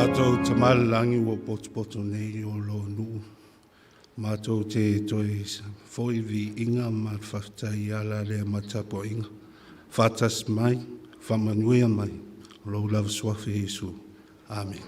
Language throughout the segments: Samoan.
Tatou Tama i le Lagi ua potopoto nei o lo nuu, matou te toe foi viiga ma le faafetai i ala lea ma tapuaiga. Faatasi mai, faamanuia mai, o lou lava suafa Iesu. Amen.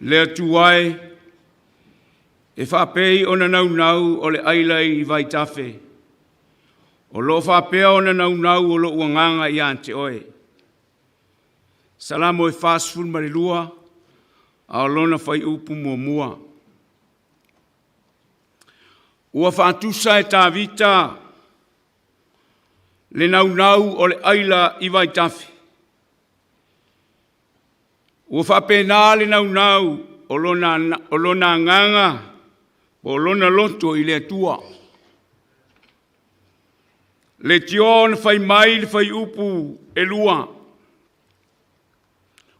Le Atua e, e faapei ona naunau o le aila i vaitafe, o lo o faapea ona naunau o lou agaga ia te oe. Salamo e 42, a o lona fuaiupu muamua. Ua faatusa e Tavita le naunau o le aila i vaitafe. Ua faapena le naunau o lona agaga po o lona loto i le Atua. Leitioa ona fai mai le fuaiupu e 2,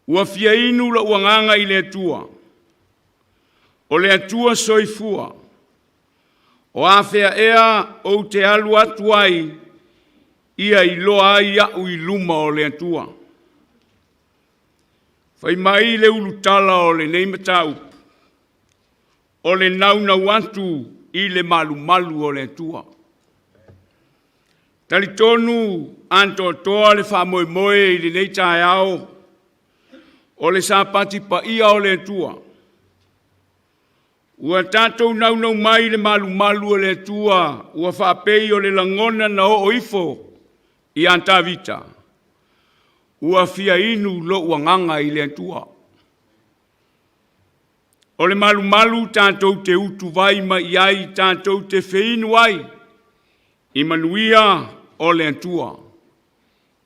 “Ua fia inu lou agaga i le Atua, o le Atua soifua, o afea ea ou te alu atu ai ia iloa ai au i luma o le Atua?” Fai mai le ulutala o lenei mataupu, o le naunau atu i le malumalu o le Atua. Talitonu atoatoa le faamoemoe i lenei taeao, o le Sapati paia o le Atua. Ua tatou naunau mai i le malumalu o le Atua, ua faapei o le lagona na oo ifo ia Tavita, ua fia inu lou agaga i le Atua. O le malumalu tatou te utuvai mai i ai, tatou te feinu ai i manuia o le Atua.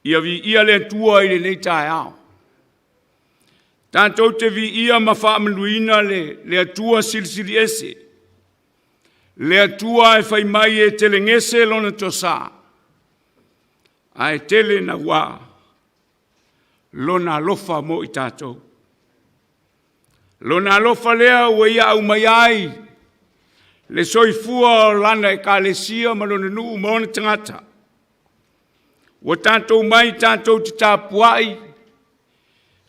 Ia viia le Atua i lenei taeao. Tatou te viia ma faamanuina le Atua Silisili Ese, le Atua e fai mai e telegese lona toasa, ae tele naua lona alofa mo i tatou. Lona alofa lea ua ia aumaia ai le soifua o lana Ekalesia ma lona nuu ma ona tagata. Ua tatou mai tatou te tapuai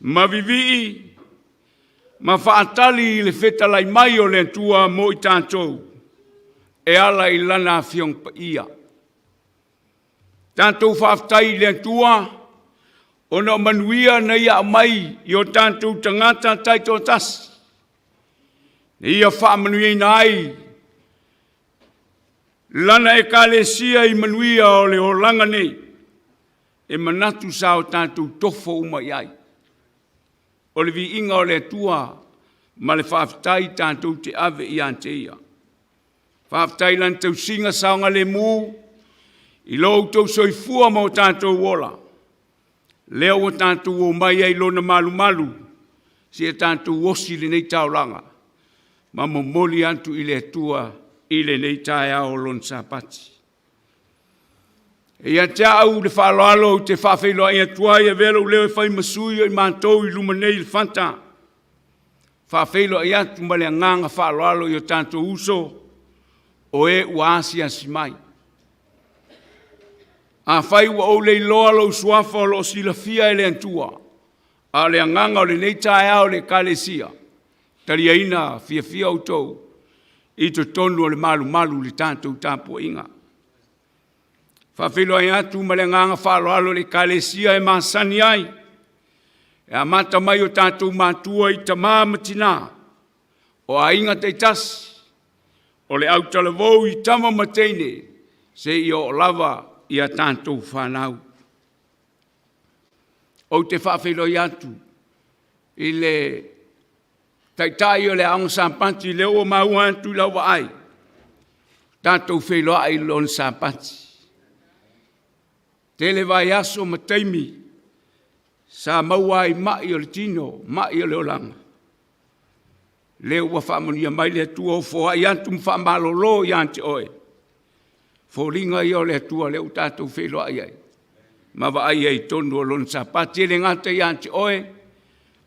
ma vivii ma faatali i le fetalai mai o le Atua mo i tatou e ala i lana Afioga Paia. Tatou faafetai i le Atua ona o manuia na ia aumai i o tatou tagata taitoatasi, na ia faamanuiaina ai lana Ekalesia i manuia o le olaga nei, e manatu sa o tatou tofo uma i ai. O le viiga o le Atua ma le faafetai tatou te ave ia te Ia. Faafetai i Lana tausiga saogalemu i lo outou soifua ma o tatou ola, lea ua tatou omai ai i lona malumalu seia tatou osi lenei taulaga ma momoli atu i le Atua i lenei taeao o lona Sapati. E ia te au le faaaloalo ou te faafeiloai atu ai, e avea lou leo e fai ma sui o i matou i luma nei i le fata, faafeiloai atu ma le agaga faaaloalo i o tatou uso o e ua asiasi mai. Afai ua ou le iloa lou suafa, o lo o silafia e le Atua, a o le agaga o lenei taeao i le Ekalesia, taliaina fiafia outou i totonu o le malumalu i le tatou tapuaiga. Faafeiloai atu ma le agaga faaaloalo i le Ekalesia e masani ai, e amata mai o tatou matua i tama ma tina, o aiga taitasi, o le autalavou i tama ma teine, seia oo lava ia tatou fanau. Ou te faafeiloai atu i le taitai o le Aoga Sapati, lea ua maua atu i lau vaai, tatou feiloai i lona Sapati. Tele vaiaso ma taimi sa maua ai i mai o le tino, mai o le olaga, Lea ua faamanuia mai le Atua ua foai atu ma faamalolo ia te oe. Foliga ia o le Atua lea ua tatou feiloai ai ma vaai ai i totonu o Lona Sapati. E le gata ia te oe,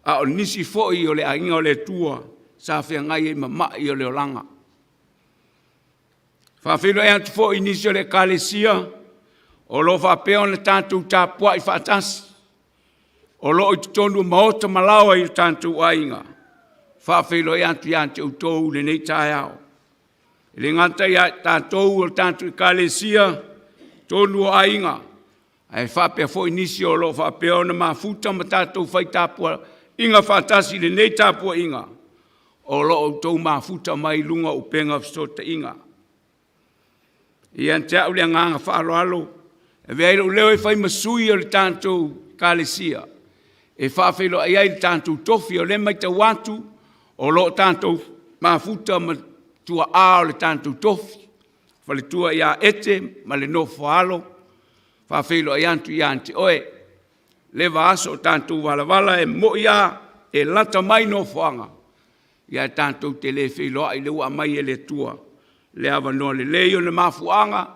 a o nisi foi o le aiga o le Atua sa feagai ai ma mai o le olaga. E faafeiloai atu foi i nisi o le Ekalesia o lo o faapea ona tatou tapuai faatasi, o lo o i totonu o maota ma laoa i o tatou aiga. E faafeiloai atu ia te outou i lenei taeao. E le gata ia i tatou o le tatou Ekalesia i totonu o aiga, ae faapea foi nisi o lo o faapea ona mafuta ma tatou fai tapuaiga faatasi i lenei tapuaiga, o lo o outou mafuta mai luga o upega o fesootaiga. E ia te au le agaga faaaloalo, e avea ai lou leo e fai ma sui o le tatou Ekalesia e faafeiloai ai i le tatou tofi. O lea e matau atu o lo o tatou mafuta ma tuaa o le tatou tofi, le faletua ia Ete ma le nofo a alo, e faafeiloai atu ia te oe. Leva aso o tatou valavala, e moni lava e lata mai nofoaga, ae tatou te le feiloai, o lea ua aumai e le Atua le avanoa lelei. O le mafuaaga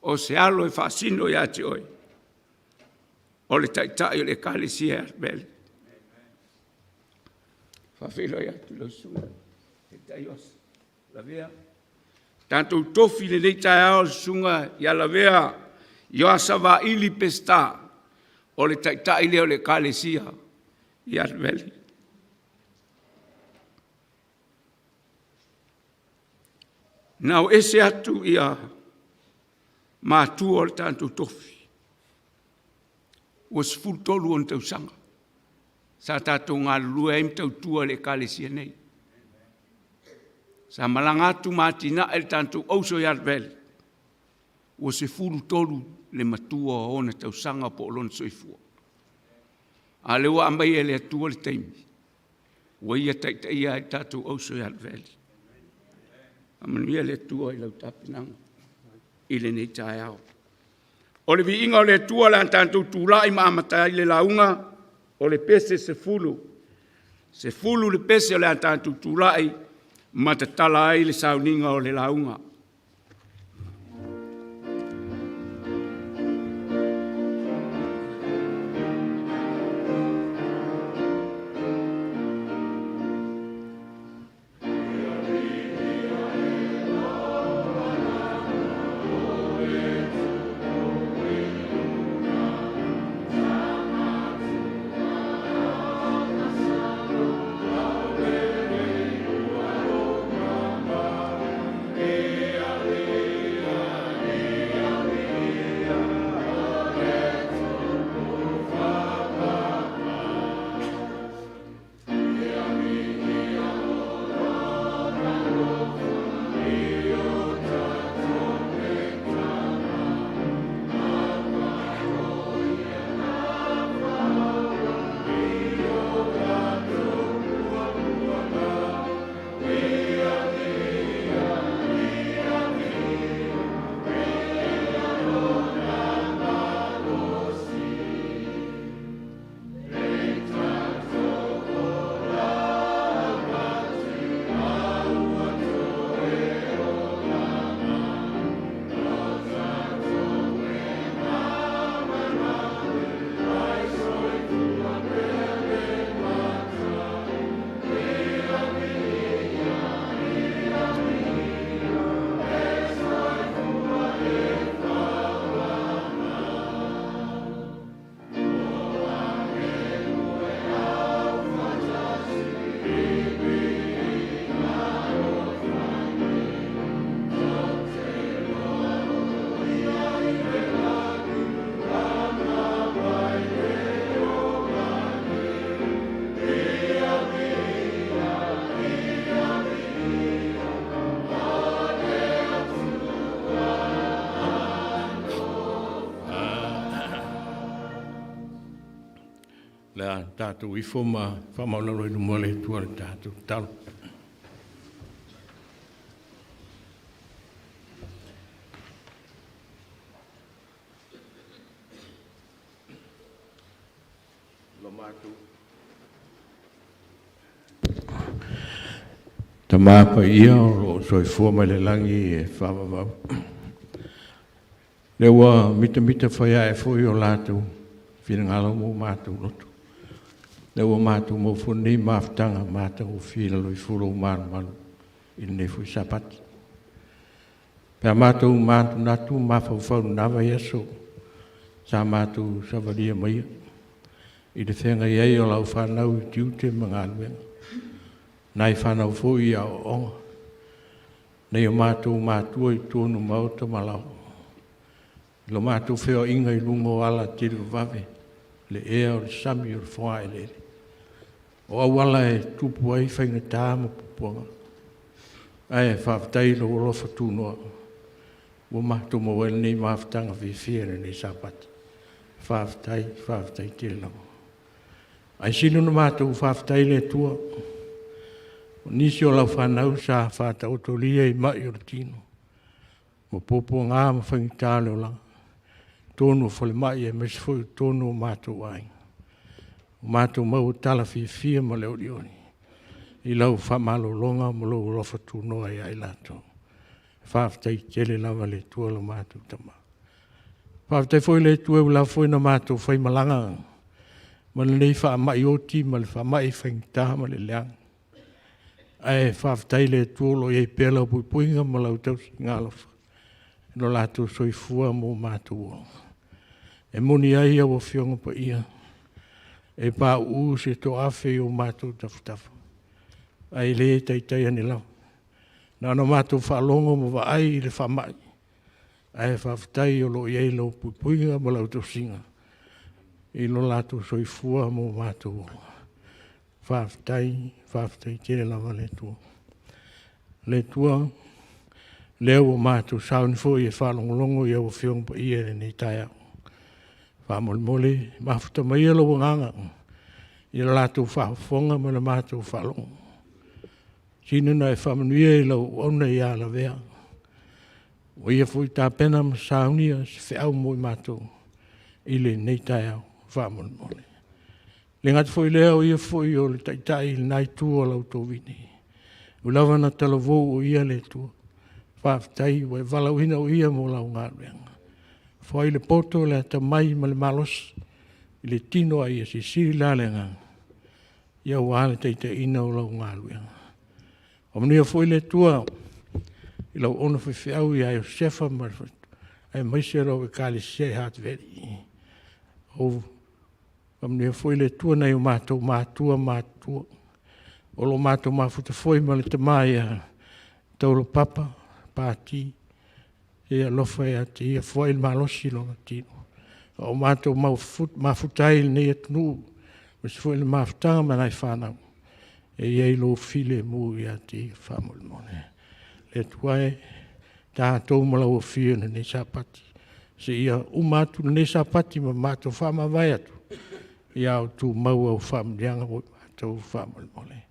o se alo e faasino ia te oe, o le taitai o le Ekalesia ia Avele. E faafeiloai atu i lau susuga i le Taitai Lavea. Tatou tofi i lenei taeao le susuga ia Lavea Ioasa Vaili Peseta, o le taitai lea o le Ekalesia i Hart Valley. Na o ese atu ia matua o le tatou tofi, ua 13 ona tausaga sa tatou galulue ai ma tautua i le Ekalesia nei. Sa malaga atu ma atinae le tatou auso i Hart Valley, ua 13 le matua o ona tausaga po o lona soifua. A o lea ua aumai e le Atua le taimi ua ia taitaia ai le tatou auso i Hart Valley. Faamanuia le Atua i lau tapenaga i lenei taeao. O le viiga o le Atua o le a tatou tulai ma amata ai le lauga, o le pese 10. E 10 le pese o le a tatou tulai ma tatala ai le sauniga o le lauga. Le a tatou ifo ma faamaualalo i luma o le Atua i le tatou tatalo. Tama paia o loo soifua mai le lagi e faavavau. Lea ua mitamita fai ae foi o latou finagalo ma o matou loto. Lea ua matou maua foi lenei mafutaga matagofie i lalo ifo o lou malumalu i lenei foi Sapati. Pe a matou manatunatu ma mafaufau i lena vaiaso sa matou savalia maia i le feagai ai o lau fanau i tiute ma galuega, nai fanau foi i aoaoga, nai o matou matua i totonu o maota ma laoa, i lo matou feoaiga i luga o ala televavave, le ea o le sami o le fogaeleele, o auala e tupu ai faigata ma puapuaga, ae faafetai i lou alofa tunoa ua matou maua ai lenei mafutaga fiafia i lenei Sapati. Faafetai, faafetai tele lava. Ae sili ona matou faafetai i le Atua, o nisi o lau fanau sa faataotolia i mai o le tino, ma puapuaga ma faigata o le olaga, i totonu o falemai aemaise foi o totonu o matou aiga. Ua matou maua tala fiafia ma le olioli i lau faamalologa ma lou alofa tunoa ia i latou. Faafetai tele lava i le Atua lo matou Tama. Faafetai foi i le Atua ua lava foi ona matou faimalaga ma lenei faamai oti ma le faamai faigata ma le leaga. Ae faafetai i le Atua o lo o i ai pea lau puipuiga ma lau tausiga alofa i lo latou soifua ma o matou ola. E moni ai au Afioga Paia, e pauu se toafe i o matou tafatafa, ae le taitai ane lava. Na ona matou faalogo ma vaai i le faamai, ae faafetai o lo o i ai lau puipuiga ma lau tausiga i lo latou soifua ma o matou ola. Faafetai, faafetai tele lava le Atua. Le Atua, lea ua matou sauni foi e faalogologo i au Afioga Paia i lenei taeao. Faamolemole, mafuta maia lou Agaga i le latou faafofoga ma le matou faalogo. Sili ona e faamanuia i lau auauna ia Lavea, ua ia foi tapena ma saunia se feau mo i matou i lenei taeao faamolemole. E le gata foi i lea o ia foi o le Taitai i lena Itu o la outou vili, ua lava ona talavou o Ia le Atua. Faafetai ua e valaauina o Ia mo lau galuega. Foai le poto, le atamai ma le malosi i le tino a ia silisili la le agaga aua le taitaiina o lau galuega. Faamanuia foi le Atua i lau auauna faifeau ia Iosefa ma le faletua, aemaise lau Ekalesia i Hard Valley. Faamanuia foi le Atua i nai o matou matua matutua o lo o matou mafuta foi ma le tama ia Taulopapa Pati, ia e alofa ia te ia, foai le malosi i lona tino, a o matou mafuta ai i lenei atunuu, aemaise foi o le mafutaga ma nai fanau, e i ai lou filemu ia te ia faamolemole. Le Atua e, tatou ma lau Afio i lenei Sapati, seia uma atu lenei Sapati ma matou faamavae atu, a o tumau au faamanuiaga mo i matou faamolemole.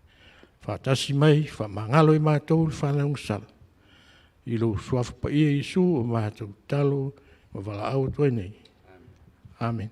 Faatasi mai, faamagalo i matou le fanau sala, i lou Suafa Paia Iesu ua matou tatalo ma valaau atu ai nei. Amene.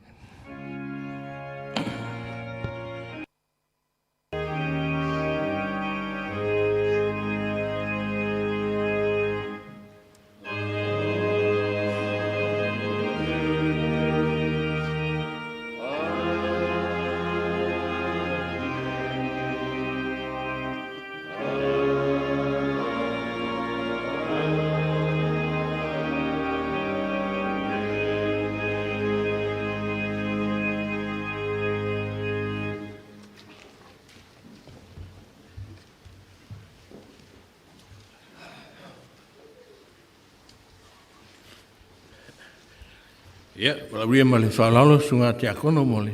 Ia, valaaulia ma le faaaloalo le susuga i le Tiakono mo le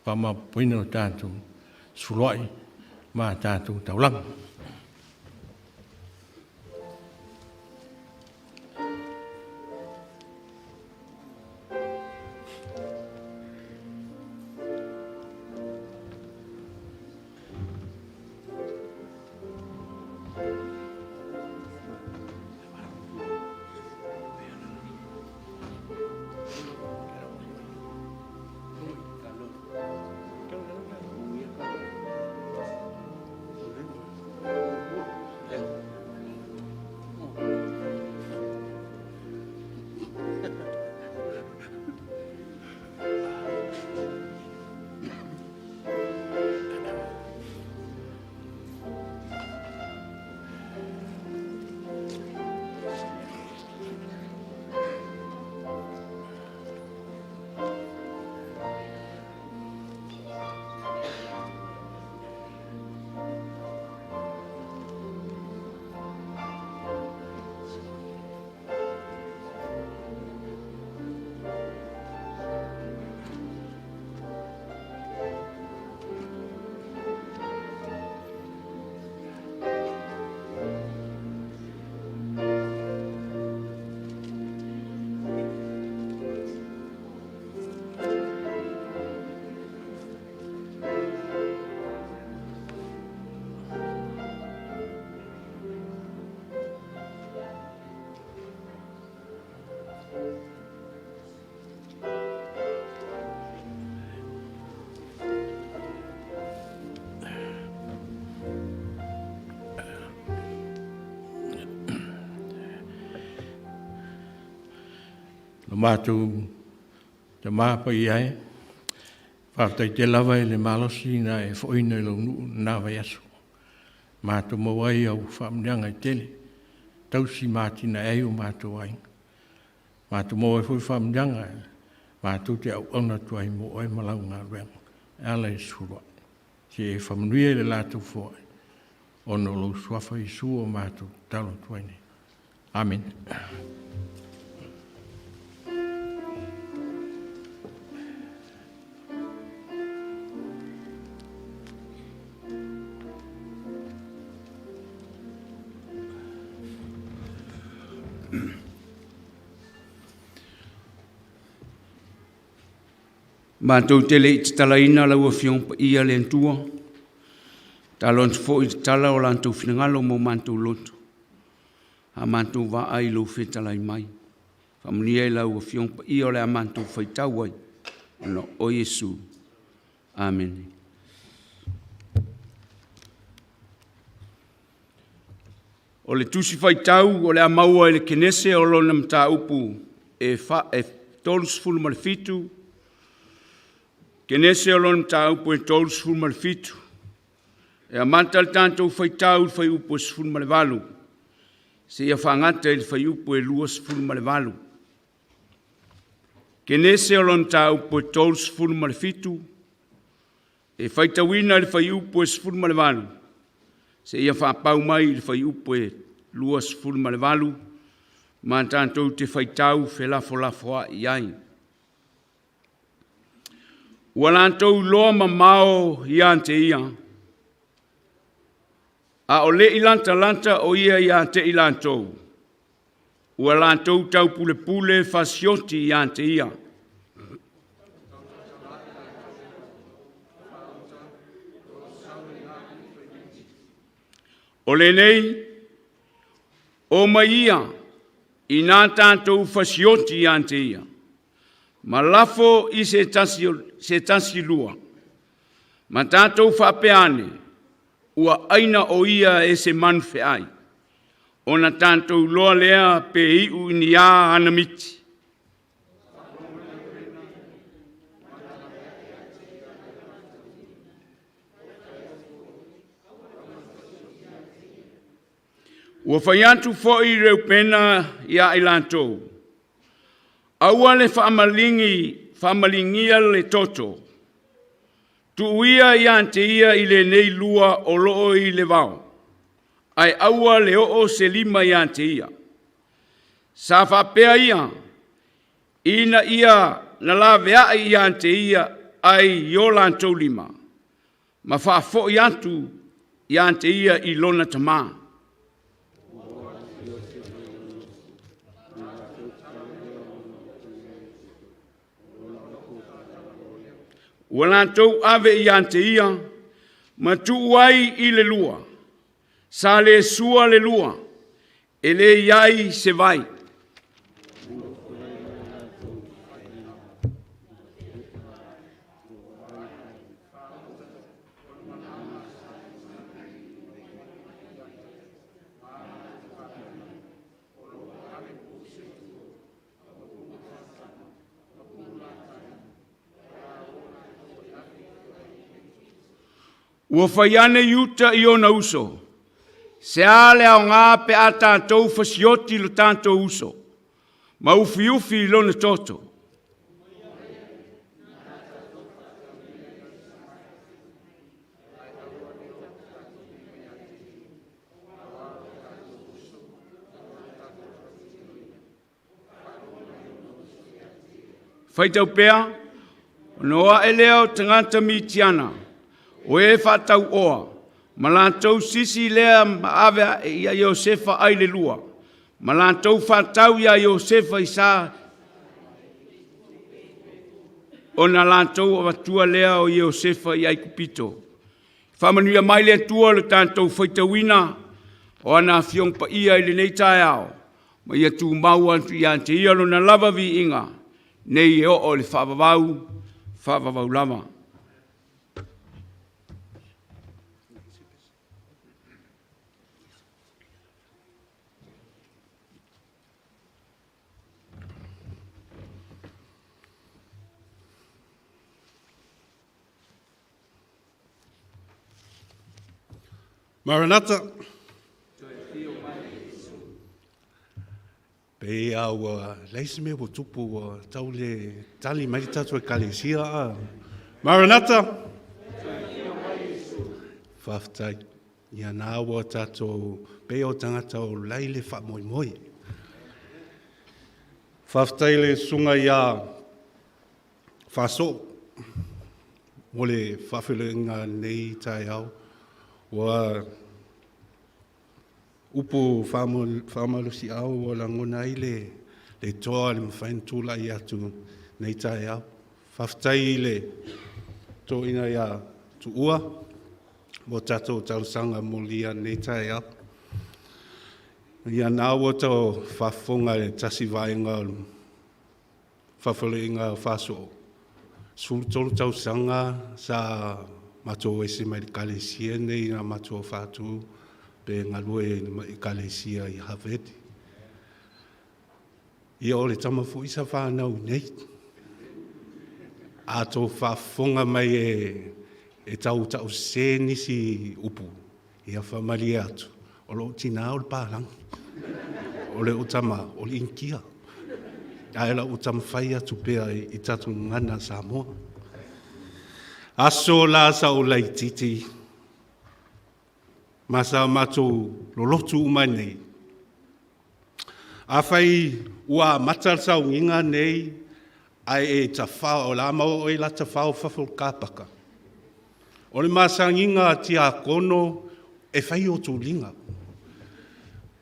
faamaopoopoina o le tatou sefuluai ma tatou taulaga. O matou tama paia e, faafetai tele lava i le malosi na e foaina i lou nuu i lena vaiaso. Matou maua ai au faamanuiaga e tele, tausi ma atinae ai o matou aiga. Matou maua ai foi faamanuiaga matou te auauna atu ai mo oe ma lau galuega e ala i le suluai. Se i e faamanuia i le latou foai, ona o lou suafa Iesu o matou tatalo atu ai nei. Amene. Matou te le i tatalaina lau Afioga Paia le Atua, tatalo atu foi i tatala o latou finagalo ma o matou loto, a matou vaai i lou fetalai mai. Faamanuia i lau Afioga Paia o le a matou faitau ai, ona o Iesu. Amene. O le tusi faitau o le a maua i le Kenese o lona mataupu e 37, Kenese o lona mataupu e 37, e amata le tatou faitau i le fuaiupu e 18 seia fagata i le fuaiupu e 28. Kenese o lona mataupu e 37, e faitauina le fuaiupu e 18 seia faapau mai i le fuaiupu e 28, ma tatou te faitau felafolafoai ai. Ua latou iloa mamao ia te ia, a o le i latalata o ia ia te i latou, ua latou taupulepule fasioti ia te ia. O lenei, o mai ia, ina tatou fasioti ia te ia, ma lafo i se tasi lua, ma tatou faapea ane, ua aina o ia e se manu feai, ona tatou iloa lea pe iu i ni a ana miti. Ua fai atu foi Reupena ia i latou, aua le faamaligia le toto, tuu ia ia te ia i lenei lua o lo o i le vao, ae aua le oo se lima ia te ia. Sa faapea ia, ina ia na laveai ia te ia ai i o latou lima, ma faafoi atu ia te ia i lona tama. Ua latou ave ia te ia ma tuu ai i le lua, sa le sua le lua, e le i ai se vai. Ua fai ane Iuta i ona uso, se a le aoga pe a tatou fasioti lo tatou uso, ma ufiufi i lona toto. Faitau pea, ona o ae lea o tagata Mitiana, o e faatauoa, ma latou sisi lea ma ave ae ia Iosefa ai le lua, ma latou faatau ia Iosefa i sa ona latou avatua lea o Iosefa i Aikupito. Faamanuia mai le Atua i lo tatou faitauina o ana Afioga Paia i lenei taeao, ma ia tumau atu ia te ia lona lava viiga, nei e oo i le faavavau, faavavau lava. Maranatha! Pei a ua leai se mea ua tupu ua tau le tali mai le tatou ekalesia. A. Maranatha! Faafetai. Ia na ua tatou pei o tagata o lai le faamoemoe. Faafetai le susuga ia Faasoo mo le faafeiloaiga i lenei taeao. Ua upu faamalosiau ua lagona ai le toa e mafai ona tulai atu i lenei taeao. Faafetai i le toeaina ia Tuua mo tatou talosaga molia i lenei taeao. Ia na ua tau faafofoga i le tasi vaega o le faafeiloaiga Fasoo, 13 tausaga sa matou ese mai le ekalesia nei na matou faatu pe galue i le ekalesia i Haveli. Ia o le tama foi sa fanau i inei. A outou faafofoga mai e tau tausese nisi upu, ia faamalie atu, o lou tina o le palagi, o lou tama o le Initia. Ae o le a ou taumafai atu pea i tatou gagana Samoa. Aso la sa ou laitiiti, ma sa matou lolotu uma nei. Afai ua amata le sauniga nei, ae e tafao, o le a maua oe la tafao i fafo o le car paka. O le masaniga a tiakono e fai o tuliga.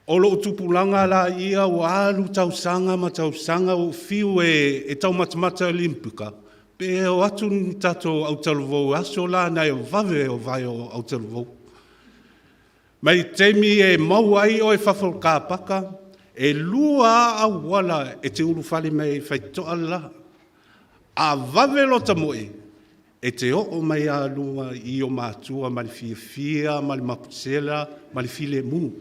O lou tupulaga la ia ua alu tausaga ma tausaga ua ou fiu e taumatamata i le ilimuka, pe o atu ni tatou autalavou i aso la na e vave le vae o autalavou. Mai le taimi e maua ai oe i fafo o le car paka, e 2 lava auala e te ulufale mai ai i le faitotoa le la. A vave lota moe, e te oo mai lava i luga i ou matua ma le fiafia ma le maposela ma le filemu.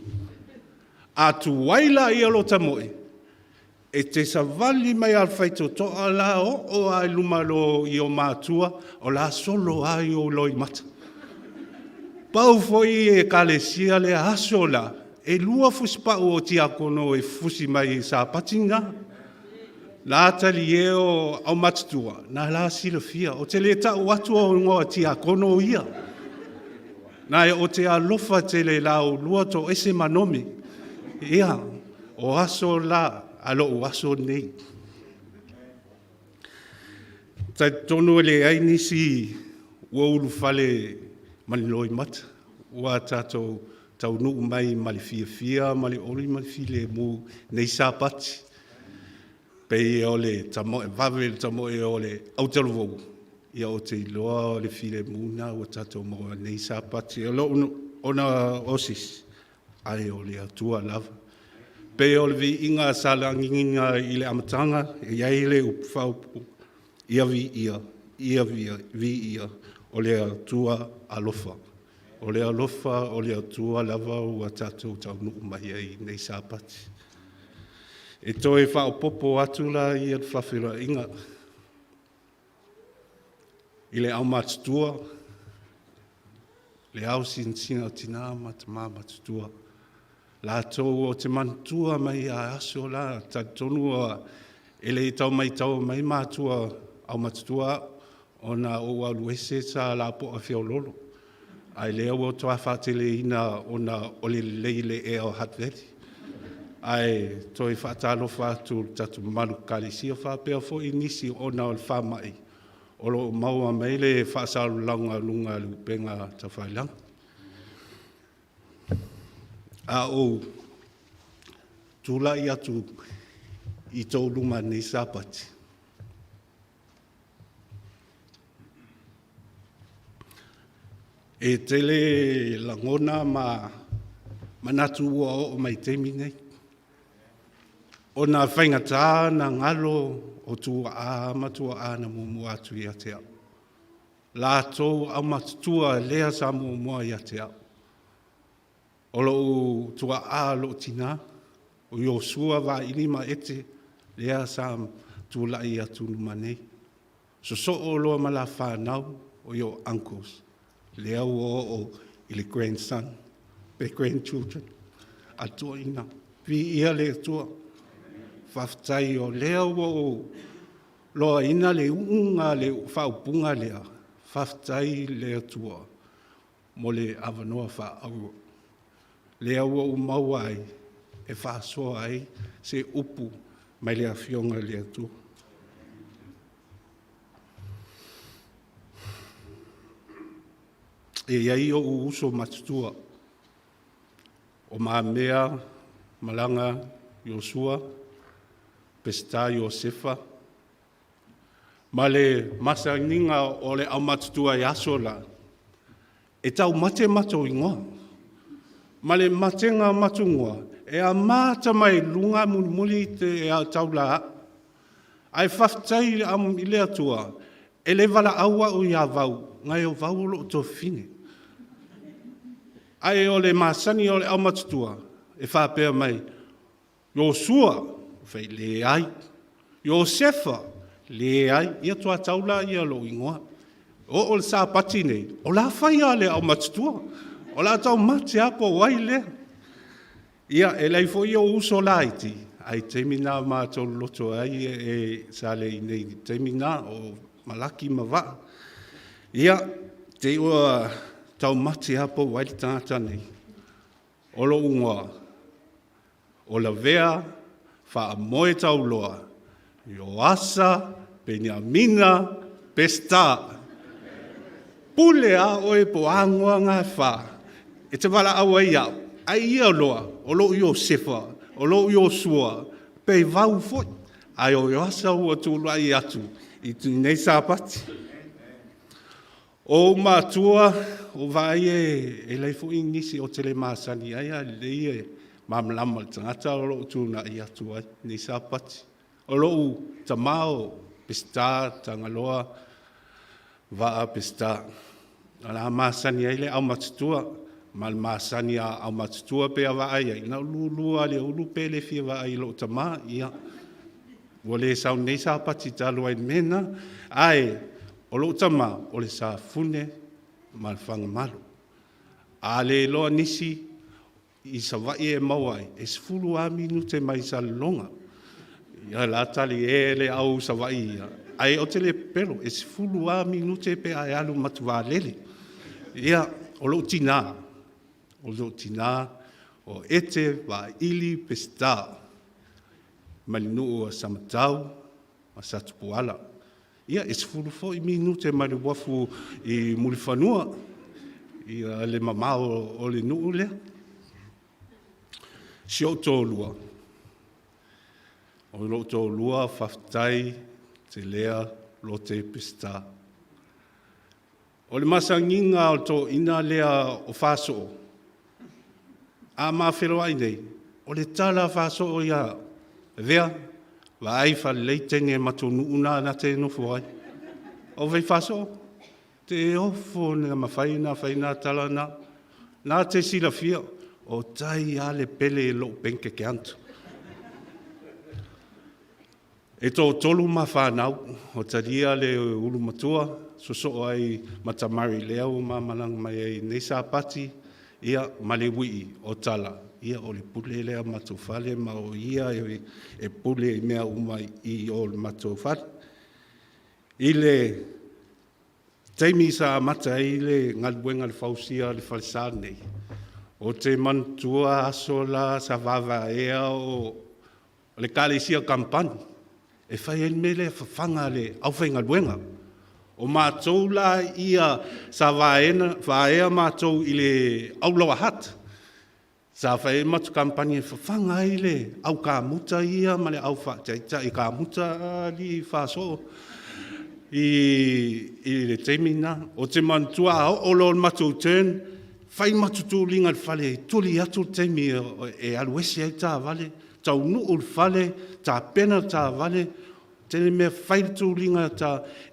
A tuai la lota moe, e te savali mai lava i le faitotoa la oo lava i luma i ou matua, o le a solo lava ou loimata. Pau foi ekalesia lea aso la, e 2 fusipau o tiakono e fusi mai i le Sapati lena. La talie o aumatutua, na la silafia. Ou te le tau atu igoa o tiakono ia. Na ou te alofa tele i la oulua toese ma Nome. Ia, o aso la, a le o aso nei. E talitonu e leai nisi ua ulufale ma ni loimata, ua tatou taunuu mai ma le fiafia ma le oli ma le filemu i lenei Sapati. Pei o le tamoe vave le tamoe o le autalavou, ia ou te iloa o le filemu lena ua tatou maua i lenei Sapati. Ona o se isi, ai o le Atua lava. Pei o le viiga sa lagiina i le amataga, e i ai le upu faaupu, ia viia, ia viia, o le Atua alofa. O le alofa o le Atua lava ua tatou taunuu mai ai i lenei Sapati. E toe faaopoopo atu la le faafeiloaiga i le aumatutua, le ausinasina o tina ma tama matutua, latou ou te manatua mai lava aso la, talitonu e le tau matau mai matua aumatutua au, ona ou alu ese sa lapoa feoloolo, ae lea ua toe faateleina ona o le lelei o le ea o Hutt Valley. Ae toe faatalofa atu i le tatou mamalu o Ekalesia faapea foi nisi ona o le faamai o lo o maua mai le faasalalauga i luga o le upega tafailagi. A ou tulai atu i tou luma i lenei Sapati, e tele lagona ma manatu ua oo mai i le taimi lenei, ona e faigata ona galo o tuaa ma tuaa na muamua atu ia te au, latou aumatutua lea sa muamua ia te au. O lou tuaa, lou tina, o Iosia Vaili Maete, lea sa tulai atu i luma nei, sosoo loa ma la fanau, o your uncles, lea ua oo i le grandson. pe grandchildren a toeaiina. Viia le Atua. Faafetai o lea ua ou iloaina le uluga le faaupuga lea, faafetai i le Atua mo le avanoa faaauro. Lea ua ou maua ai e faasoa ai se upu mai le Afioga i le Atua. E i ai ou uso matutua o Le Mamea Malaga Iosua Peseta Iosefa ma le masaniga o le aumatutua i aso la, e taumate o matou igoa. Ma le matega o matou igoa, e amata mai luga mulimuli taulaaa. Ae faafetai i le Atua, e le valaau au ia Vau, leaga o Vau o lou tuafafine. Ae o le masani o le aumatutua, e faapea mai, Iosua. Ou fai atu, leai. Iosefa, leai. Ia faatoa tau lea o lou igoa. Oo i le Sapati lenei, o la e fai lava e le aumatutua. O le a taumate lava po o ai lea. Ia, e leai foi ou uso laiti, ae o le taimi lena na matou loloto ai sa le i inei i le taimi lena, o Malaki ma Vaa. Ia, te i ua taumate lava po o ai le tagata lenei. O lou igoa, o Lavea Faamoetauloa Ioasa Peniamina Peseta. Pule lava oe po o a igoa na e fa e te valaau ai au, ae ia iloa, o lou Iosefa, o lou Iosua, pe Vau foi, ae o Ioasa ua tulai atu i lenei Sapati. O ou matua, ua ou vaai e leai foi nisi ou te le masani ai, ae lelei le malamalama o le tagata o lo o tulai atu ai i lenei Sapati. O lou tama o Peseta Tagaloa Vaa Peseta. O le a masani ai le aumatutua, ma o le masani lava a aumatutua pe a vaai i ai, na o le lulu lava o le ulu pe le fia vaai i lou tama. Ia, ua le sau i lenei Sapati talu ai i le mea lena. Ae o lou tama, o le Safune ma le Fagamalo. A le iloa nisi i Savaii e maua ai, e 10 lava minute mai Salelologa. Ia o la e tali e le au Savaii ia, ae ou te le pepelo, e 10 lava minute pe a e alu ma le malaevaalele. Ia, o lou tina, o Ete Vaili Peseta, mai le nuu o Samatau ma Satupuala. Ia, e 10 foi minute mai le uafu i Mulifanua, le mamao o le nuu lea. Si ou toalua, o lou toalua Faafetai Telea Lote Peseta. O le masaniga o le toeaina lea o Fasoo, a ma feiloai nei, o le tala a Fasoo ia au, “Lavea, vaai faalelei teine a le matou nuu lena ta te nofo ai.” Ou fai atu, “Fasoo, e te ofo na mafai ona fai na tala na, na te silafia, o tai lava le pele i lou bank account.” E toatolu ma fanau, ua talia le ulu matua, sosoo ai ma Tamari lea ua ma malaga mai ai i lenei Sapati, ia ma le uii o Tala, ia o le pule lea i le matou fale ma o ia e pule i mea uma i o i le matou fale. I le taimi sa amata ai le galuega i le fausia o le falesa lenei, ou te manatua aso la sa vaevaea o le Ekalesia Kamupani e fai ai le mea lea o le fafaga a le aufaigaluega. O matou la ia sa vaea matou i le au Lower Hutt, sa fai ai le matou kamupani e fafaga ai le au kamuta ia ma le au faataitai kamuta alii Fasoo i le taimi lena. Ou te manatua a oo loa i le matou turn, fai le matou tuliga i le fale e tuli atu le taimi e alu ese ai le taavale, taunuu i le fale, tapena le taavale, tele mea fai le tuliga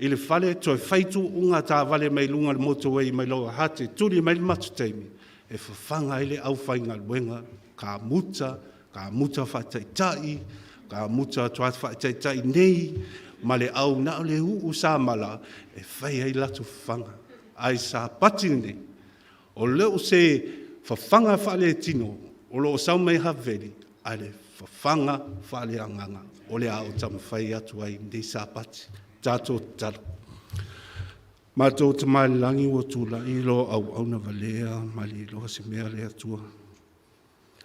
i le fale toe fai tuuga taavale mai luga o le motor way mai Lower Hutt e tuli mai le matou taimi e fafaga ai le aufaigaluega kamuta, kamuta faataitai, kamuta faataitai nei ma le au na o le uu samala e fai ai latou fafaga. Ae Sapati lenei, o lou se fafaga faaletino o lo o sau mai Haveli, ae le fafaga faaleagaga o le a ou taumafai atu ai i lenei Sapati. Tatou tatalo. Matou Tama i le Lagi, ua tulai lo auauna valea ma le iloa se mea le Atua.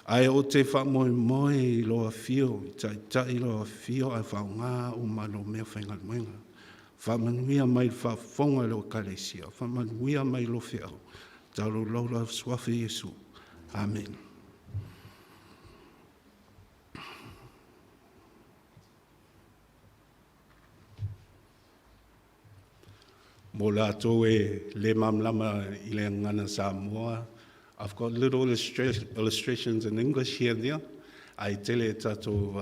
Ae ou te faamoemoe i lo afio, i taitai lo afio ae faaaoga uma lo mea faigaluega. Faamanuia mai i le faafofoga i lau Ekalesia, faamanuia mai i lo feau, talo lau suafa Iesu. Amen. Mo latou e le malamalama i le gagana Samoa, I've got little illustrations in English here and there. Ae tele tatou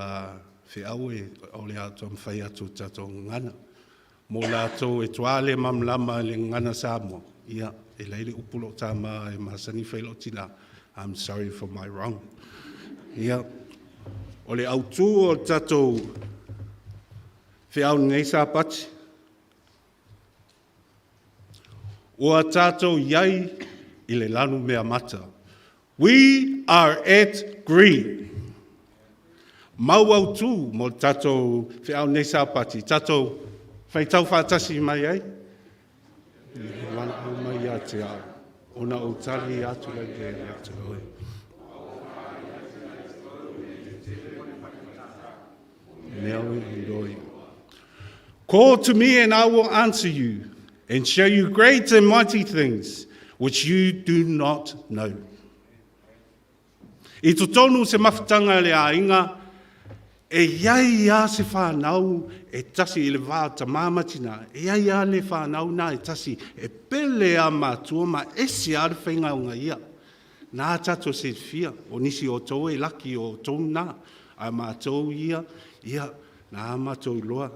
feau e o le a taumafai atu tatou gagana. Mo latou e toa le malamalama i le gagana Samoa, ia, e lai le upu lo tāma e masani fai lo tina, I'm sorry for my wrong. Ia, o le autū o le tatou feau nei Sapati, ua tatou iai i le lanu mea mata. We are at green. Mau autū mo le tatou feau nei Sapati, tatou faitau faatasi mai ai. Valaau mai ia te au, ona ou tali atu lai lea ia te oe. Mea o i. Call to me and I will answer you and show you great and mighty things which you do not know. I totonu se mafutaga le aiga, e iai a se whānau e tasi i le vā tamā matina, e iai a le whānau nā e tasi, e pele a matua ma ese a le whainga o ngā ia. Nā tātou silafia, o nisi o tou e laki o tou nā, a mātou ia, ia, nā mātou iloa.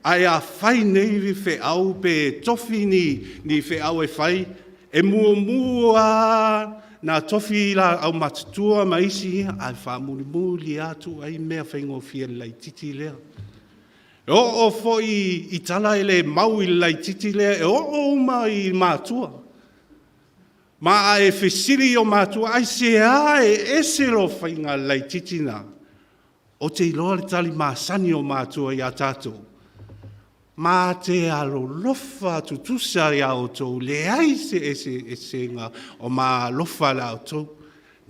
Ae a fai nei feau pe tofi ni feau e fai, e muamua na tofi la au matutua ma isi ia, ae faamulimuli atu ai mea faigofie le laitiiti lea. E oo foi i tala e le mau i le laitiiti lea, e oo uma i matua. Ma a e fesili i o matua, aisea e ese lou faiga laitiiti lena? Ou te iloa le tali masani o matua ia tatou. Ma te alolofa tutusa ia outou, leai se eseesega o ma alofa la outou.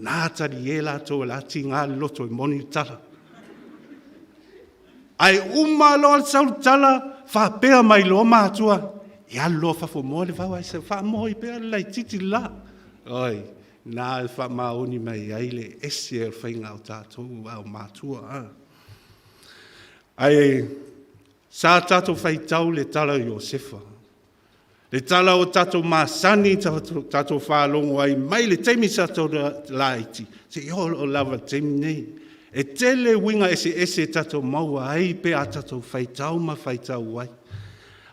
Nā tali e latou e la tiga le loto e moni le tala. Ae uma loa le sau le tala, faapea mai loa matua, e alu loa fafo moa le vao ae sau faamoa i pea le laitiiti le la. Oi, nā e faamaoni mai ai le ese o le faiga o tatou ao matua. Ae sa tatou faitau le tala o Iosefa. Le tala o tatou masani, tatou faalogo ai mai le taimi sa tatou laiti, seia oo lava i le taimi nei. E tele uiga eseese tatou maua ai pe a tatou faitau ma faitau ai.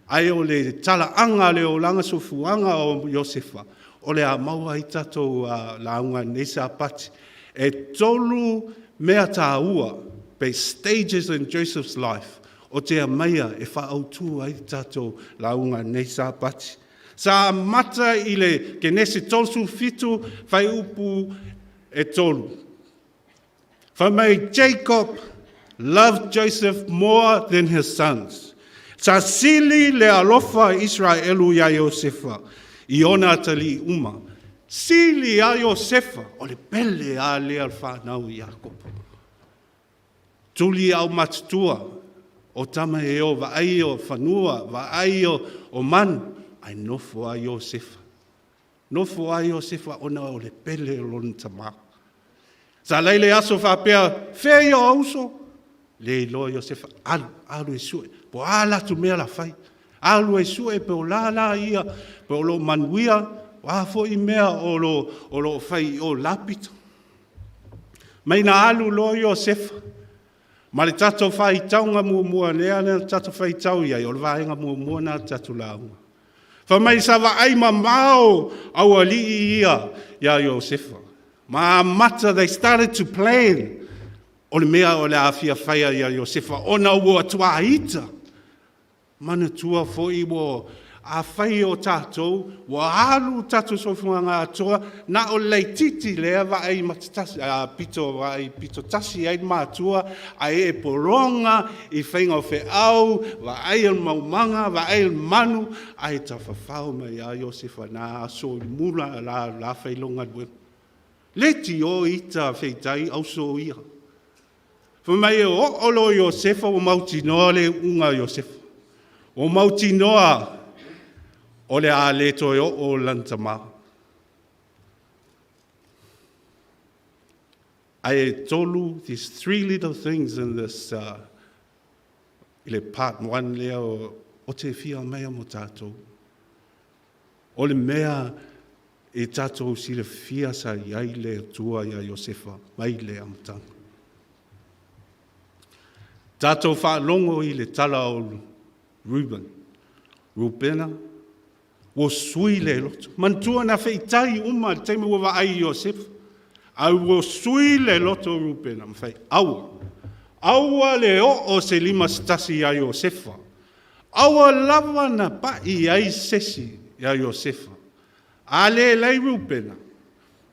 Ae o le talaaga o le olaga soifuaga o Iosefa, o le a maua ai tatou lauga i lenei Sapati. E 3 mea tāua, pe stages in Joseph's life, o te aumaia e faaautu ai le tatou lauga i lenei Sapati. Sa amata i le Kenese 37, fuaiupu e 3. Fai mai, Jacob loved Joseph more than his sons. Sa sili le alofa Israelu ia Iosefa i ona atalii uma. Sili a Iosefa, o le pele a lea o le whānau i Iakopo. Tuli au matutua, o tama e o vaai o fanua, vaai o manu, ai nofo a Iosefa. Nofo a Iosefa ona o le pele o lona tamā. Sa lai le aso faapea, fea ia o uso? Le iloa Iosefa, alu, alu e sue. Po a latu mea la fai. Alu e sue pe o la la ia, pe o lo manuia, o a foi mea o lo fai o lapita. Mai na alu loa Iosefa, ma le tatou faitauga muamua lea na tatou faitau iai, o le vaega muamua na tatou lauga. Fai mai sa vaai mamao aualii ia ia Iosefa. Ma amata, they started to plan. O le mea o le a fia faia ia Iosefa, ona ua tuaita. Manatua foi ua Afai o tatou ua alu tatou soifuaga atoa na o le laitiiti lea vaai matatasi, pito vaai pito tasi ai le matua ae ee pologa i faiga o feau, vaai o le maumaga, vaai o le manu, ae tafafao mai lava Iosefa i na aso i mula la fai lona galuega. Leitio ita fetai auso ia. Fai mai e oo loa Iosefa ua mautinoa le iuga a Iosefa. Ua mautinoa o le a le toe oo lana tama. Ae tolu, there's three little things in this i le part 1 lea o te fia mea mo tatou. O le mea e tatou silafia sa i ai le Atua ia Iosefa mai le amataga. Tatou faalogo i le tala o Reuben, Rubena, ua sui le loto. Manatua na feitai uma le taimi ua vaai i Iosefa, ae ua sui le loto o Rubena ma fai, aua, aua le oo se lima se tasi ia Iosefa. Aua lava na pai ai se isi ia Iosefa. A le lai Rubena,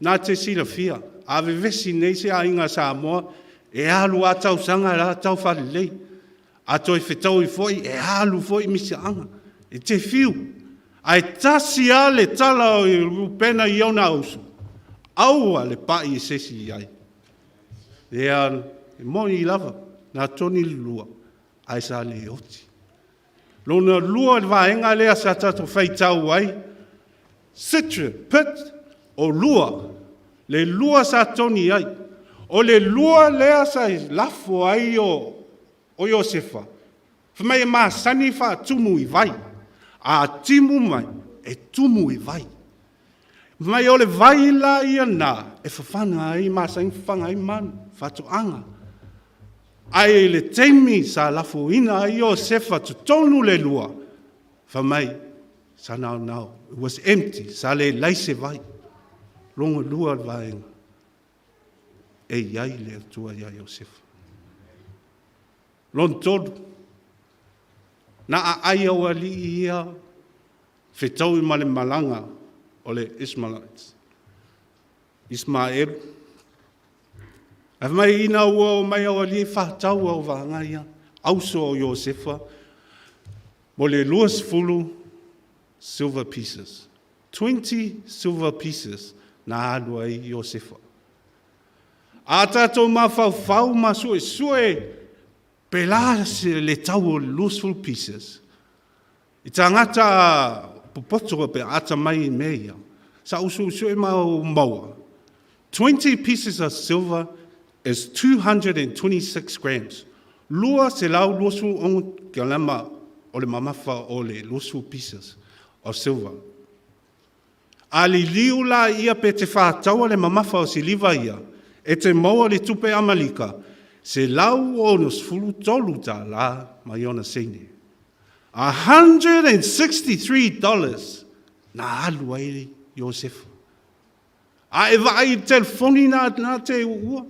na te silafia, a vevesi nei se aiga Samoa, e alu lava tausaga la tau faalelei. A toe fetaui foi, e alu foi misaaga. E te fiu. Ae tasi lava le tala o Rubena i ona uso, aua le pai i se isi i ai. Ia, e moni lava, na toni le lua, ae sa le oti. Lona lua o le vaega lea sa tatou faitau ai, Citron, pit, o lua, le lua sa toni ai. O le lua lea sa lafo ai o Iosefa, fai mai e masani faatumu i vai. A timu mai, e tumu i vai. Fai mai o le vai la ia na, e fafana ai, masani ona fafaga ai manu, faatoaga. Ae i le taimi sa lafoina ai Iosefa totonu le lua, fai mai, sa naonao, it was empty, sa leai se vai. Lona lua o le vaega, e i ai le Atua ia Iosefa. Lona tolu, na aai aualii ia fetaui ma le malaga o le Ishmaelites. Ismaelu. Ae fai mai ina ua omai aualii faatau au vaega ia, auso o Iosefa mo le 20 silver pieces. 20 silver pieces na alu ai Iosefa. A tatou mafaufau ma suesue pe la le tau o le 20 pieces, i tagata popoto pe atamai i mea ia, sa ou suesue ma ou maua, 20 pieces of silver is 226 grams. 226 kalama o le mamafa o le 20 pieces of silver. A liliu la ia pe te whātaua le mamafa o siliva ia, e te maua le tupe Amalika, $163 ma ona seine. $163 na alu ai Iosefa. A e vaai i le telefoni na na te uua,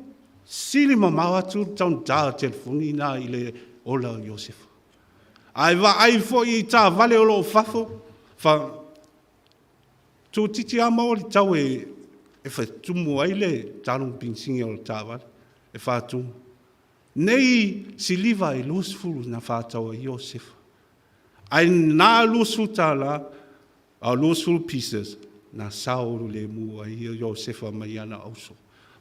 sili mamao atu le taugata o telefoni na i le ola o Iosefa. A e vaai foi i taavale o lo o fafo, fa toeitiiti lava maua le tau e fatumu ai le talogo penisini o le taavale, e faatumu. Nei siliva e 20 na whātau ai Iosefa. Ae na $20, a 20 pieces, na sao le mu ai Iosefa mai ana auso.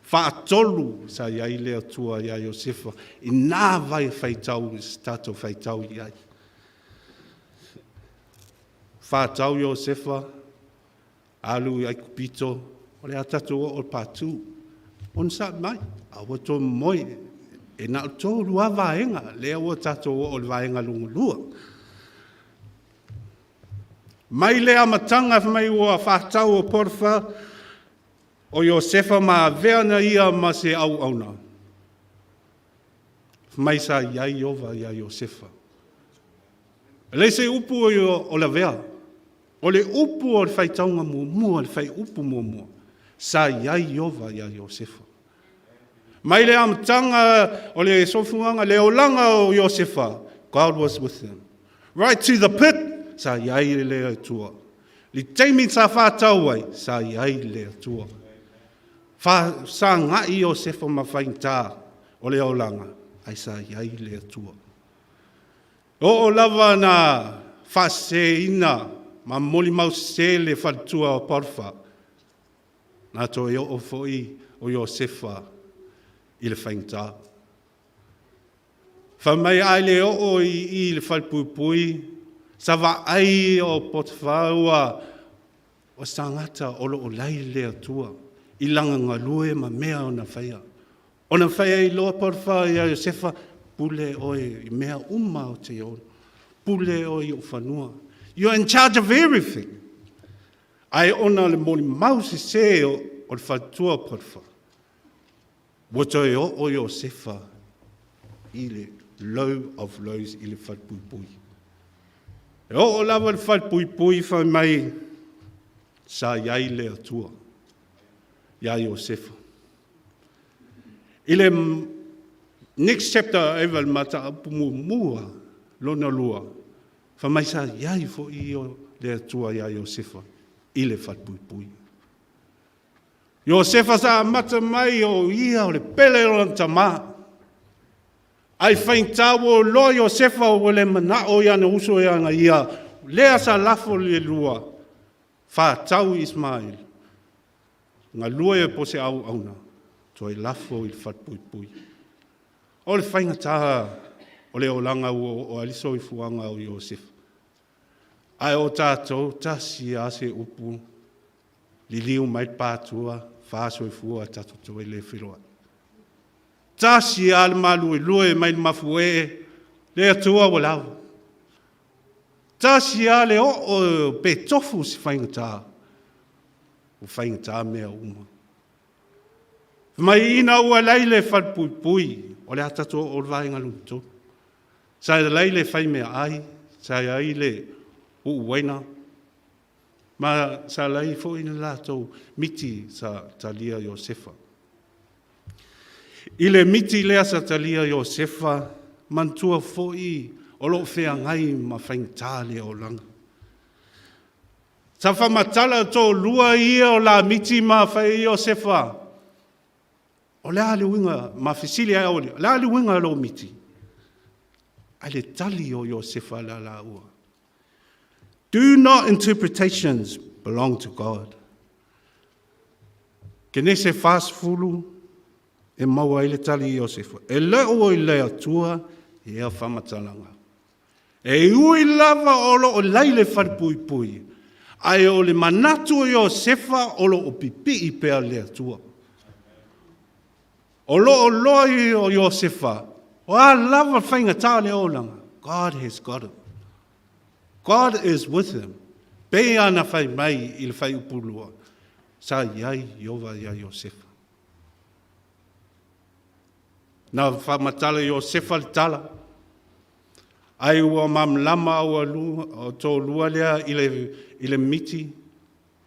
Faatolu sa i ai le Atua ia Iosefa, i nā vai faitau, tatou faitau i ai. Whātau Iosefa, alu i Aikupito, o le a tatou oo i le patu. Ona sa mai, a ua toe moe, e na o tolu lava vaega, lea ua tatou oo i le vaega lona lua. Mai le amataga fai mai ua whātau o Potifa, o Iosefa ma avea na ia ma se auauna. Mai sa i ai Ieova ia Iosefa. E le se upu o lavea, o le upu o le faitauga muamua, le faiupu muamua, sa i ai Ieova ia Iosefa. Mai le amataga o le soifuaga, le olaga o Iosefa, God was with him. Right to the pit. sa i ai le Atua. Le taimi sa fātau ai, sa i ai le Atua. Fa, sagai Iosefa ma faigata o le olaga, ae sa i ai le Atua. Oo lava na faaseseina ma molimau sese le faletua o Potifa, na toe oo foi o Iosefa i le faigata. Fai mai a le oo i i le falepuipui, sa vaai o Potifa ua o se tagata o lo o lai le Atua i lana galue ma mea ona faia. Ona fai ai loa Potifa ia Iosefa, pule oe i mea uma o te ono. Pule oe i ou fanua. You're in charge of everything. Ae ona le molimau sese o le faletua o Potifa, ua toe oo Iosefa i le low of lows i le falepuipui. E oo lava le falepuipui fai mai, sa i ai le Atua ia Iosefa. I le next chapter, eva le mataupu muamua, lona lua, fai mai sa i ai foi le Atua ia Iosefa i le falepuipui. Iosefa sa amata mai o ia o le pele o lona tamā. Ae faigata ua iloa Iosefa ua le manao i ana uso ia ia, lea sa lafo le lua, fātau Ismaele, galue po se auauna, toe lafo i le falepuipui. O le faigata o le olaga ua oo ai le soifuaga o Iosefa. Ae o tatou tasi lava se upu, liliu mai le pātua, fā soifua tatou toe le feiloai. Tasi lava le maluelue mai le mafuie, le Atua ua lava. Tasi lava le oo pe tofu se faigata, ua faigata mea uma. Mai ina ua lai le falepuipui, o le a tatou oo i le vaega lona tolu. Sa lai le fai meaai, sa i ai le uuaina, ma sa lai foi le latou miti sa talia Iosefa. I le miti lea sa talia Iosefa, manatua foi o lo o feagai ma faigata le olaga. Sa faamatala toalua ia o la miti ma fai Iosefa, o le a le uiga, ma fesili ai o le a le uiga o lou miti? Ae le tali o Iosefa la laua. Do not interpretations belong to God? Kenese 40 e maua ai le tali i Iosefa. E le o i le Atua ia faamatalaga. E ui lava o lo o lai le falepuipui, ae o le manatu o Iosefa o lo o pipii pea le Atua. O lo o loa o Iosefa, o a lava faigata le olaga, God has got him. God is with him. Pei ana fai mai i le fuaiupu 2, sa i ai Ieova ia Iosefa. Na faamatala Iosefa le tala, ai ua malamalama ua lua, o tōlua lea i le miti.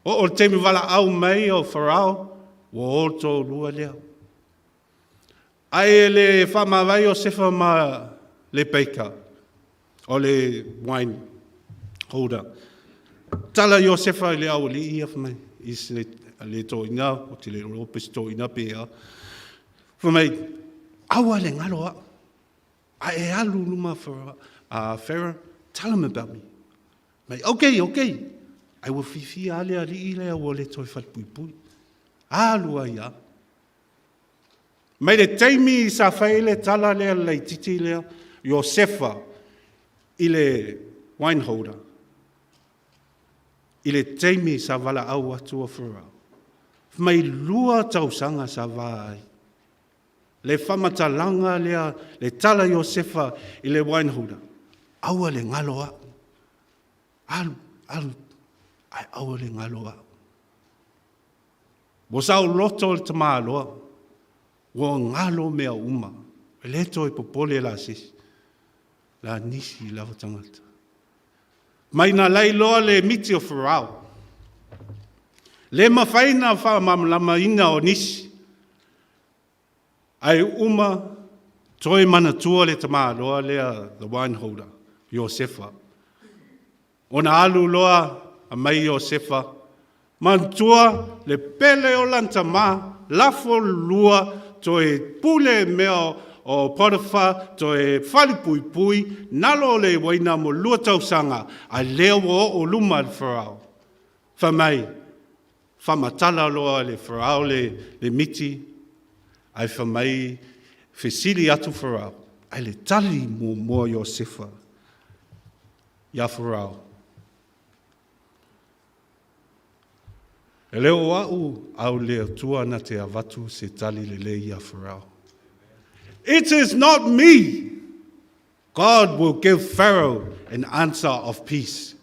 O o le taimi valaau mai o Farao, ua o tōlua lea. Ae le faamavae Iosefa ma le baker, o le wine holder. Tala Iosefa i le aualii ia fai mai, i se le toeaina, o te le iloa pe se toeaina pe a. Fai mai, aua le galo au. Ae alu luma Pharaoh, tell him about me. Mai, okay, okay. Ai ua fiafia lava le alii lea ua le toe falepuipui. Alu ai lava. Mai le taimi sa fai ai le tala lea le laitiiti lea, Iosefa i le wine holder, i le taimi sa valaau atu o Farao, mai 2 tausaga sa va ai. Le faamatalaga lea, le tala Iosefa i le wine holder, aua le galo au. Alu, alu, ae aua le galo au. Ua sauloto le tamaloa, ua galo mea uma, e le toe popole la sisi, la nisi lava tagata. Mai na lai loa le miti o Farao, le mafai na faamalamalamaina o nisi, ae uma toe manatua le tamaloa lea, the wine holder, Iosefa. Ona alu loa aumai Iosefa, manatua le pele o lana tama, lafo lua, toe pule mea o Potifa, toe falepuipui, nalo le uaina mo 2 tausaga, a lea ua oo luma le Farao. Fai mai, faamatala loa le Farao le miti, ae fai mai, fesili atu Farao, ae le tali muamua Iosefa ia Farao. E le o au au le Atua na te avatu se tali lelei ia Farao. It is not me. God will give Pharaoh an answer of peace.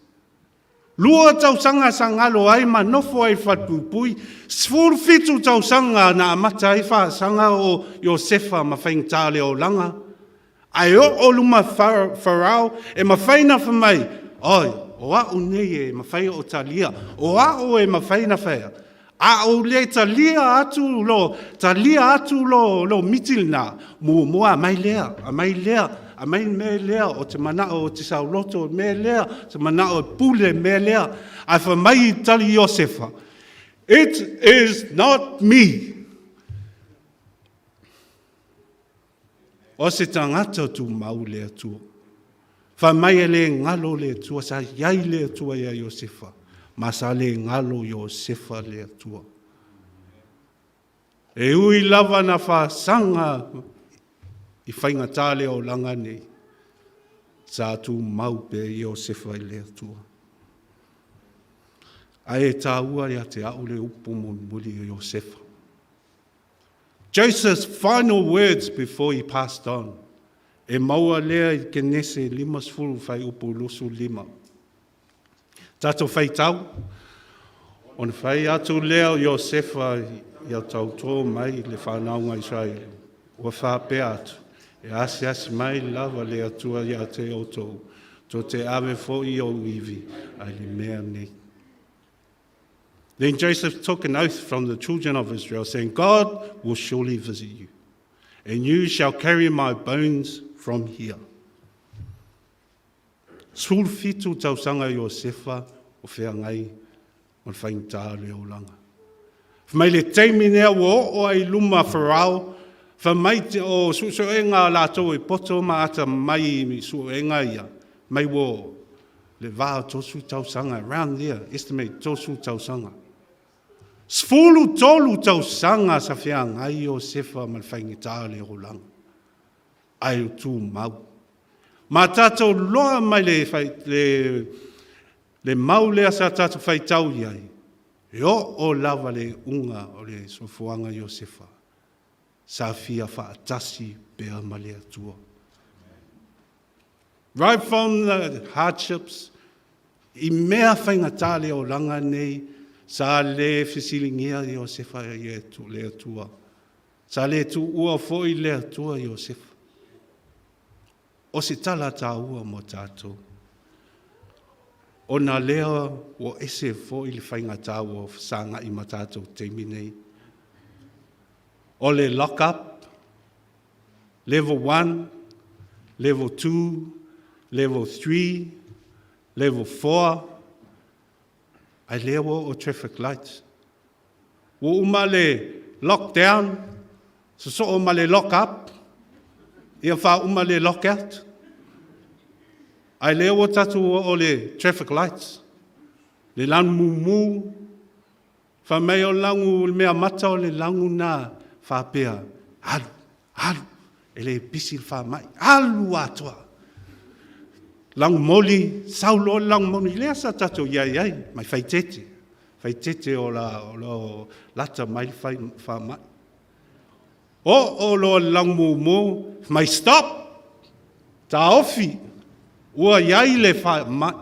2 tausaga sa galo ai ma nofo ai falepuipui, 17 tausaga na amata ai faasaga o Iosefa ma faigata o le olaga. Ae oo luma Farao e mafai na fai mai, oi, o au nei e mafai o talia, o au e mafai na faia. A ou le talia atu lo, talia atu lo, lo miti lena, muamua aumai lea, aumai lea, aumai mea lea, o te manao o te sauloto mea lea, te manao e pule mea lea. Ae fai mai tali Iosefa, it is not me. O se tagata tumau le Atua. Fai mai e le galo le Atua, sa iai le Atua ia Iosefa, ma sa le galo Iosefa le Atua. E ui lava na faasaga i faigata le olaga nei, sa tumau pea Iosefa i le Atua. Ae e taua ia te au le upu mulimuli o Iosefa. Joseph's final words before he passed on. E maua lea i Kenese 50 fuaiupu 25. Tatou faitau, ona fai atu lea o Iosefa ia tautō mai le whanauga Israele. Ua faapea atu, e asiasi mai lava le Atua ia te outou, to te ave foi o iwi ai le mea nei. Then Joseph took an oath from the children of Israel, saying, God will surely visit you, and you shall carry my bones from here. 17 tausaga Iosefa o feagai ma le faigata o le olaga. Fai mai le taimi nea ua oo ai luma Farao, fai mai te o suesuega a latou e poto ma ata mai i suesuega ia, mai ua le va o 30 tausaga, around there, estimate 30 tausaga. 13 tausaga sa feagai Iosefa ma le faigata o le olaga. Ae o tumau. Ma tātou loa mai le mau lea sa tātou faitau i ai, e oo lava le unga o le soifuaga Iosefa, sa fia faatasi pea ma le Atua. Right from the hardships, i mea faigata le olaga nei, sa le fesiligia Iosefa i le Atua. Sa le tuua foi le Atua Iosefa. O se tala tāua mo tātou. O nā lea ua ese foi le faigata ua fesagai ma tātou taimi nei. O le lock up, level 1, level 2, level 3, level 4, ai lea ua o traffic lights. Ua uma le lockdown, sosoo ma le lock up, ia faauma le lockout. Ai lea ua tatou o le traffic lights. Le lanu mumu, fai mai o lagu le mea mata o le lagu na faapea, alu, alu, e le pisi le faamai, alu atoa. Lagu moli, sau loa le lagu moli, lea sa tatou iai ai, mai faitete, faitete o la, o la lata mai le faamai. O o loa le lagu mumu, mai stop, taofi, ua iai le faamai.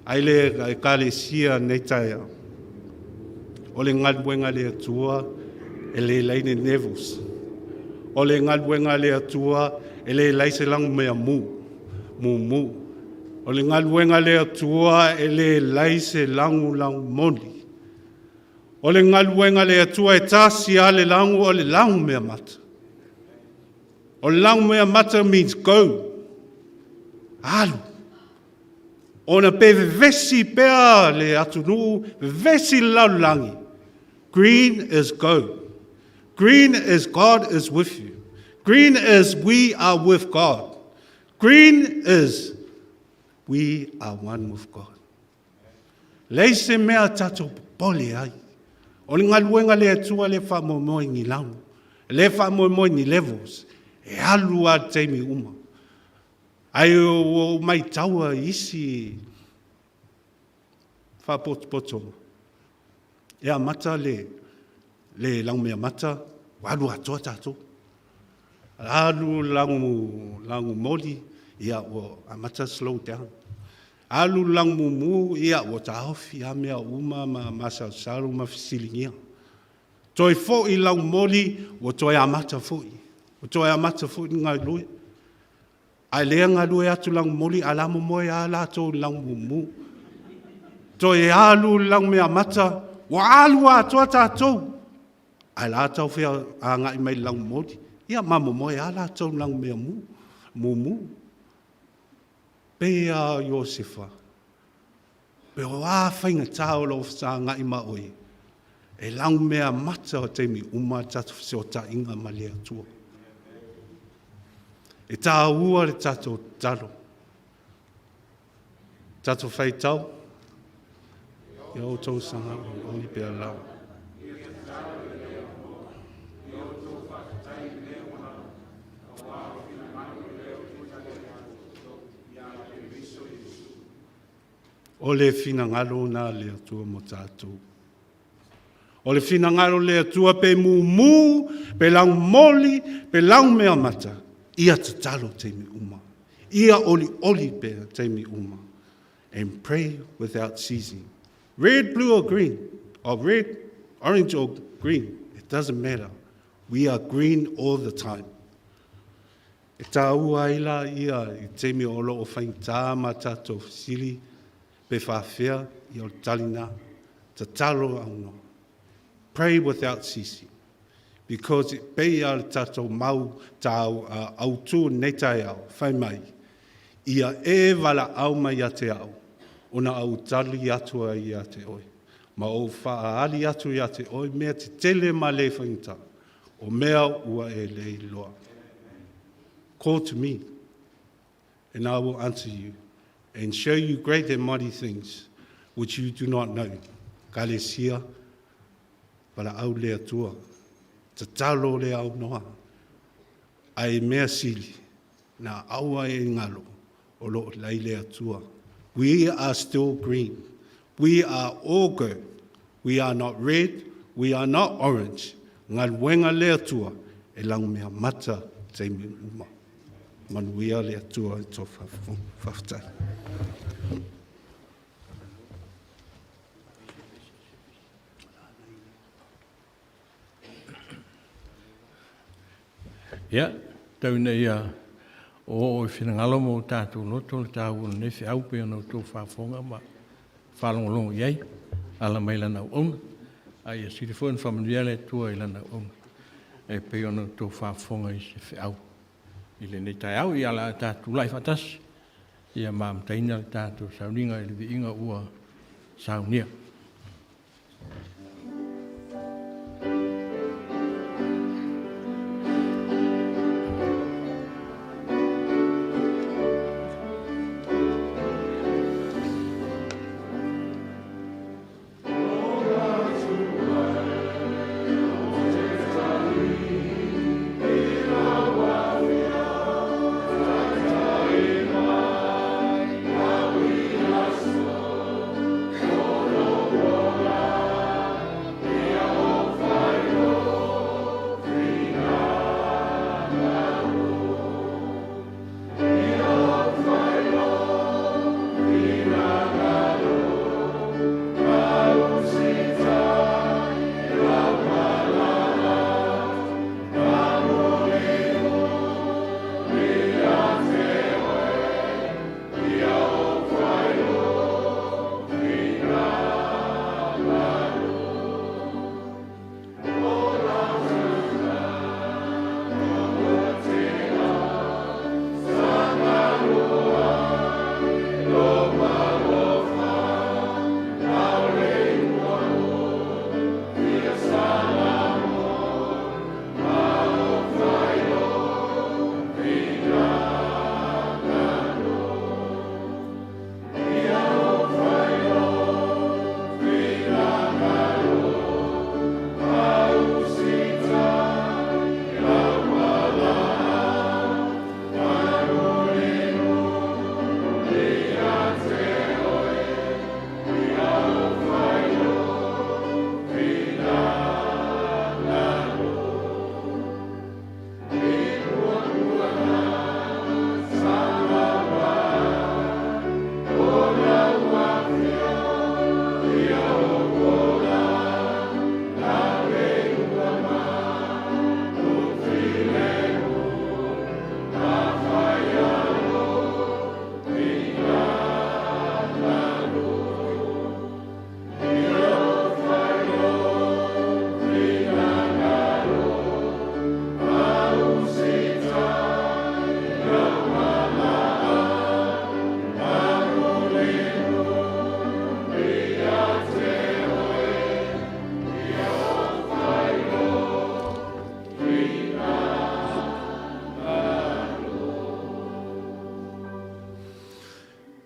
Ai le ekalesia nei taeao. O le galuega le Atua e le leai levels. O le galuega le Atua e le leai se lagu mea mu, mumu. O le galuega le Atua e le leai se lagu lagu moni. O le galuega le Atua e tasi a le lagu o le lagu mea mata. O le lagu mea mata means go. Alu. Ona pe vevesi pea le atunuu, vevesi le lalolagi, green is go. Green is God is with you. Green is we are with God. Green is we are one with God. Leai se mea tatou popole ai. O le galuega le Atua le faamoemoe ni lagu, le faamoemoe ni levels, e alu lava le taimi uma. Ae ua ou maitaua i isi faapotopotoga, e amata le, le lanumeamata, ua alu atoa tatou. Alu lanu, lanu moli, ia ua amata slow down. Alu le lanu mumu, ia ua taofi lava mea uma ma masalosalo ma fesiligia. Toe foi le lanumoli, ua toe amata foi. Ua toe amata foi le galulue. A lea e galue atu i lanumoli, a o la e momoe lava latou i le lanumumu. Toe alu le lanumeamata, ua alu atoa tatou, ae la e tau agai mai i le lanumoli. Ia ma momoe lava latou i le lanumeamumu. Pei lava o Iosefa, pe o a faigata o lo o fesagai ma oe, e lanumeamata o taimi uma le tatou fesootaiga ma le Atua. E taua le tatou tatalo, tatou faitau, ia outou saga olioli pea lava. O le finagalo lena o le Atua mo tatou. O le finagalo o le Atua pe mumu, pe laumoli, pe laumeamata, ia tatalo taimi uma. Ia olioli pea taimi uma. And pray without ceasing. Red, blue or green, or red, orange or green, it doesn't matter. We are green all the time. E tāua ai la ia i taimi o lo o faigata ma tatou fesili pe faafefea, ia o le tali lena. Tatalo aunoa. Pray without ceasing. Because e pei lava le tatou mau tāu autu i lenei taeao, fai mai, ia e valaau mai ia te au, ona ou tali atu ai ia te oe, ma ou faaali atu ia te oe mea tetele ma le faigata, o mea ua e le iloa. Call to me, and I will answer you, and show you great and mighty things which you do not know. Kalesia, valaau le Atua, tatalo le aunoa, ae mea sili, na aua e galo, o lo o lai le Atua. We are still green. We are all good. We are not red, we are not orange. Galuega le Atua e langomea mata taimi uma. Manuia le Atua i tō whawhetai. Ia, tau ina ia oooo i finagalo ma o tatou loto le taua o lenei feau pei ona outou faafofoga ma faalogologo i ai, ala mai lana auauna. A ia sili foi ona faamanuia le Atua i lana auauna e pei ona outou faafofoga i se feau i lenei taeao. Ia, o le a tatou tulai faatasi ia ma amataina le tatou sauniga i le viiga ua saunia.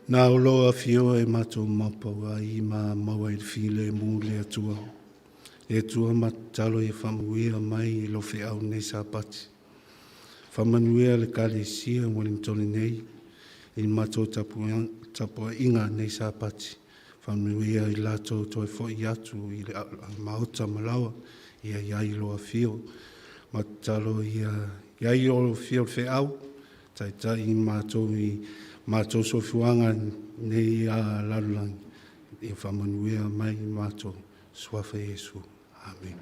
Na o loo afio e matou maupauai ma maua i le filemu le Atua. Le Atua ma tatalo ia faamanuia mai i lau feau nei Sapati. Faamanuia le Ekalesia Ueligitone nei i le matou tapuaiga nei Sapati. Faamanuia i latou toe foi atu i le maota ma laoa, ia i ai lo afio. Ma tatalo ia i ai lo afio o le feau, taitai i matou i matou soifuaga nei lalolagi, ia faamanuia mai i matou, suafa Iesu. Amen.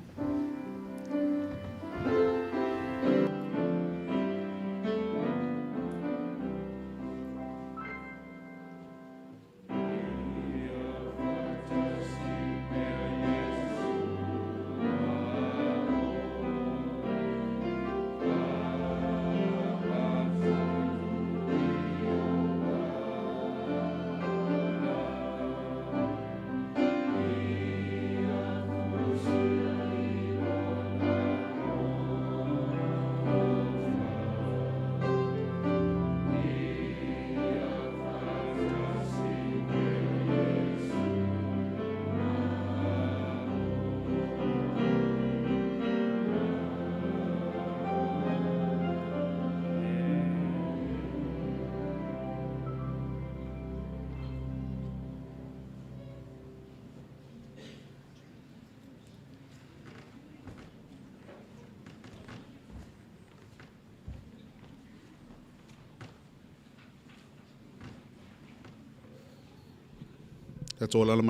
Tatou alaala